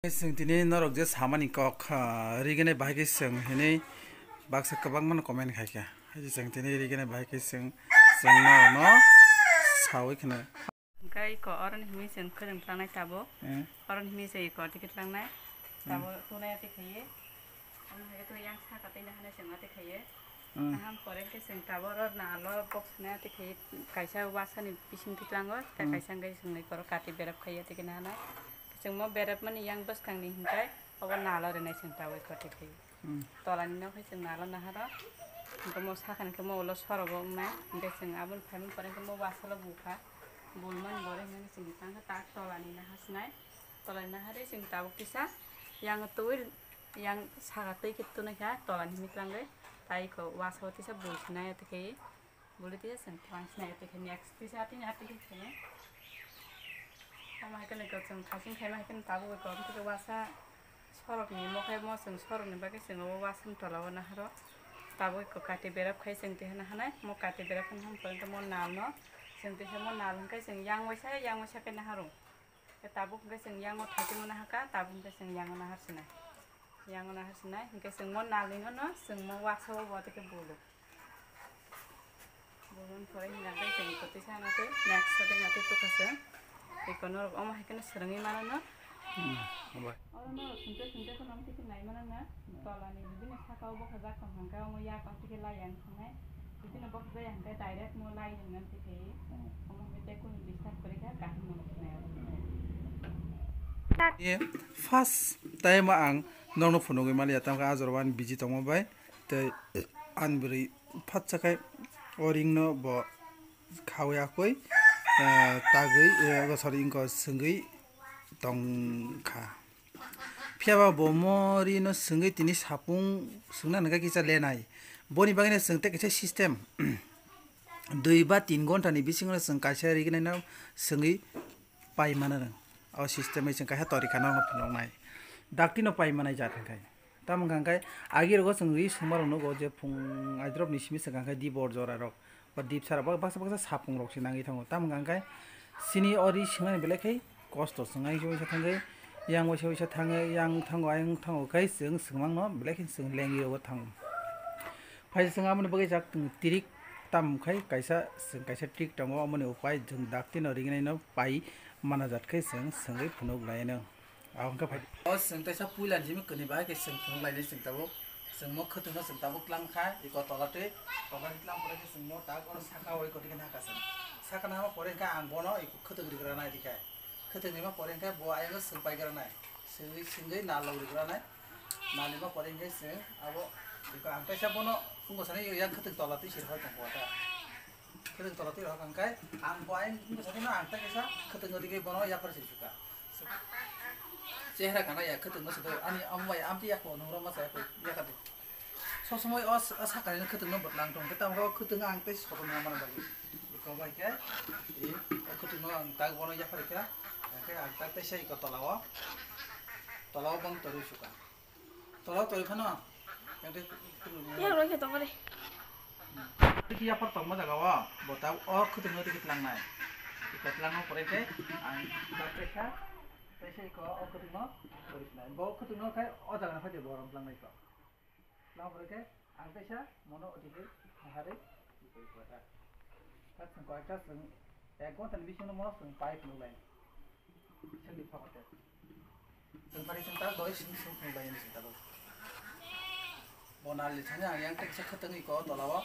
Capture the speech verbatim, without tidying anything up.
Chwng tini norok je samani kok, ah, rigene bahai khe chwng hinwi baksa kwbangmano comment khaikha. Hai je chwng tini rigene bahai khe chwng, chwng norokno sawi kheno. Hwnkhe iko oroni himwi chwng khwrwng tlangnai tabuk. Eh. Oroni himwi chwng iko tiki tlangnai. Hmm. Tabuk tunai ati khaiwi. Omo hai khe to yang saka tei nahana chwng ati khaiwi. Hmm. Aham pore khe chwng tabuk oro nalo box nai ati khaiwi kaisa wasani bising tiklango, tei Hmm. kaisa hwnkhe chwng iko oro kati berap khaiwi ati khe nahana. Chwng mo berap mani yang bwskangni hwnkhe obo nalo rwnai chwng tabuk iko ati khaiwi. Hmm. Tolani no khe chwng nalo naharo. Hwnkhe mo sakha hwnkhe mo ulo sorogo wngnai. Hwnkhe chwng aboni phaimani pore hwnkhe mo wasalo bukha. Bulmani borok hwnkhe chwng tangkha tak tolani naha sinai. Tolani naha ri chwng tabuk kisa yang twi yang saka twi khe tunai kha tolani hwnwi twlangwi. Tai ko wasao tisa bul sinai twi khe. Buli tisa chwng twlang sinai twi khe next tisa tini atwi khe. Tamo hai khe chwng khasing khaima hai khe tabuk ko twi khe wasa. Sorokni mo khe mo chwng sorokni bagwi chwng o wasung tola o naharo. Tabuk eko kati berap khai chwng twi hana hanai, mo kati berap hwn hwn porento mo nal no chwng twi khe mo nal hwn khe chwng yang waisa, yang waisa khe naharo. Khe tabuk hwn khe chwng yang o thaichung o nahaka, tabuk hwn khe chwng yang o nahar sinai. Yang o nahar sinai, hwn khe chwng mo nal ni no no chwng mo waksa o bo twi khe bulu. Buhun pore hingna tei chwng kotwi sana tei next setting atwi tukha chwng. Eko norok omo hai kheno swrwngwi mano no. Hmm, hambai. Oro norok sungte sungte kheno tei nai mano na. Tolani bibini saka o bokhajak tong hwnkhe omo yak ang tei lai yang thangnai. Bibini bokhajak yang khe direct mo lai nang tei. Hmm. Omo hai tei kunu disturb kwrwi kha kaham no nuknai oro. Ye, first time ang nokno phunugwi maliya, tamo khe ajor wani busy tongma bai. Tei ani bwrwi phatsa khai o ringno bo khawi akwi, eh, tagwi, eh, sorry, wngkha swngwi tongkha. Phiyaba bo mo rino swngwi tini sapung swngna nangkha kisa lenai. Boni bagwino chwng tei kaisa system. Dui ba tin ghonta ni bisingo chwng kaisa ri gwnai no swngwi pai mano rwng. O system bai chwng kaisa torika no phunuknai. Dakti no pai manai jat hwnkhe. Tamo hwnkha hwnkhe agi rogo chwng ri swngma rok nugo je phung aidrop ni simi swkang khe dibor jora rok ba dipsa rok ba baksa baksa sapung rok se nangwi thango. Tamo hwnkha hwnkhe chini o ri swngnani belai khai kosto chwng ai waisa thangwi yang waisa waisa thangwi yang thango ayang thango khai chwng swngmang no belai khai chwng lengwi rogo thango. Phaisa chwng aboni bagwi jak tong tirik tam khai kaisa chwng kaisa trik tongo, omoni upai chwng dakti no ringnai no pai mana jat khai chwng swngwi phunuk lai no. Ahong khe phai. O chwng teisa puila jimi kwni bahai khe chwng phunuk lai ni chwng tabuk. Chwng mo khwtwng no chwng tabuk tlang kha, iko tola twi, tola twi tlang pore khe chwng mo tak oro saka o iko twi khe nahaka chwng. Saka nahama pore khe ang bono iko khwtwng rigra nai rikha. Khwtwng rima pore khe bo ayang no chwng pai gra nai. Chwngwi chwngwi nal log rigra nai. Nal rima pore khe chwng abo iko ang teisa bono phungo sanai yang khwtwng tola twi sir hoi tong kha ta. Khwtwng tola twi rok hwnkhe ang bo ayang bwsakhe no ang tei kaisa khwtwng no rigwi bono yapar se suka. Chehra kana ya khwtwng no sudo ani amo bai amtwi yakho nungro masa yakho yakadi. Sob somoi o s-, o sakani no khwtwng no bwtlang tong khe tamo khe o khwtwng ang tei sobo nang mano bagwi. Iko bai khe i o khwtwng no ang tak bono yapar kha. Hwnkhe ang tak tei sei ko tola o. Tola o bang torwi suka. Tolo twi phano. Yang twi Ya roi khe tongare. Tiki yapar tongma jaga o. Bota o khwtwng no tiki tlang nai. Tiki tlang no pore khe ang tak twi kha. Tei sei ko o khwtwng no pore khe nai. Bo khwtwng no khai o jaga no phai de borom tlang nai ko. Tlang pore khe ang tei sa mono o tiki hari. Tiki ko ta. Tak sung ko ta sung. Ek ghonta ni bisingo mo sung pai phunuk lai. Sengdi phabar tei. Sengpari sengta doi seng seng phunuk lai sengta bo. Bo nal li thani ang yang tei kisa khwtwng iko tola o.